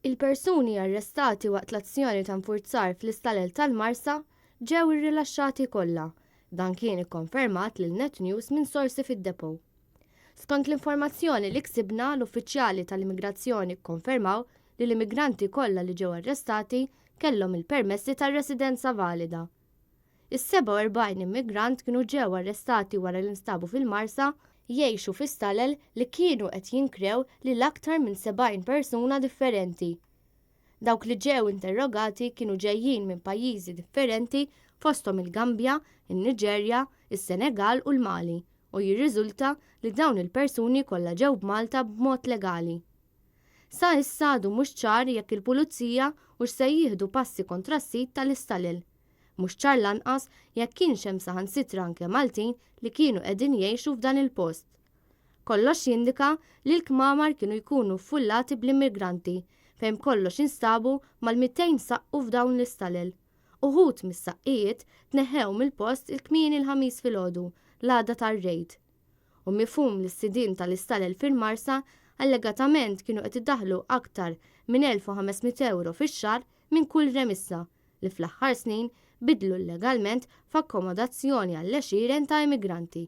Il-persuni arrestati waqt l-azzjoni ta' nfurzar fl-istalel tal-Marsa ġew irrilaxxati kollha. Dan kien ikkonfermat lil Net News minn sorsi fid-depot. Skont l-informazzjoni li ksibna, l-uffiċjali tal-immigrazzjoni kkonfermaw li l-immigranti kollha li ġew arrestati kellhom il-permessi tar-residenza valida. Is-47 immigrant kienu ġew arrestati wara li nstabu fil-Marsa jgħixu fi stalel li kienu qed jinkrew lil aktar minn 70 persuna differenti. Dawk li ġew interrogati kienu ġejjin minn pajjiżi differenti fosthom il-Gambja, in-Niġerja, is-Senegal u l-Mali u jirriżulta li dawn il-persuni kollha ġew b'Malta b'mod legali. Sa issa għadu mhux ċar jekk il-Pulizija hux se jieħdu passi kontra s-sid tal-istalel. Mhux ċar lanqas jekk kienx hemm saħansitra anke Maltin li kienu qegħdin jgħixu f'dan il-post. Kollox jindika li l-kmamar kienu jkunu ffullati bl-immigranti fejn b'kollox instabu mal-200 saqqu f'dawn l-istalel. Uħud mis-saqqijiet tneħħew mill-post il-kmieni l-Ħamis filgħodu, l-għada tar-rejd. Hu mifhum li s-sidien tal-istalel fil-Marsa allegatament kienu qed idaħħlu aktar minn 1,500 ewro fix-xahar minn kull remissa li fl-aħħar snin bidlu llegalment f'akkomodazzjoni għall-għexieren ta' immigranti.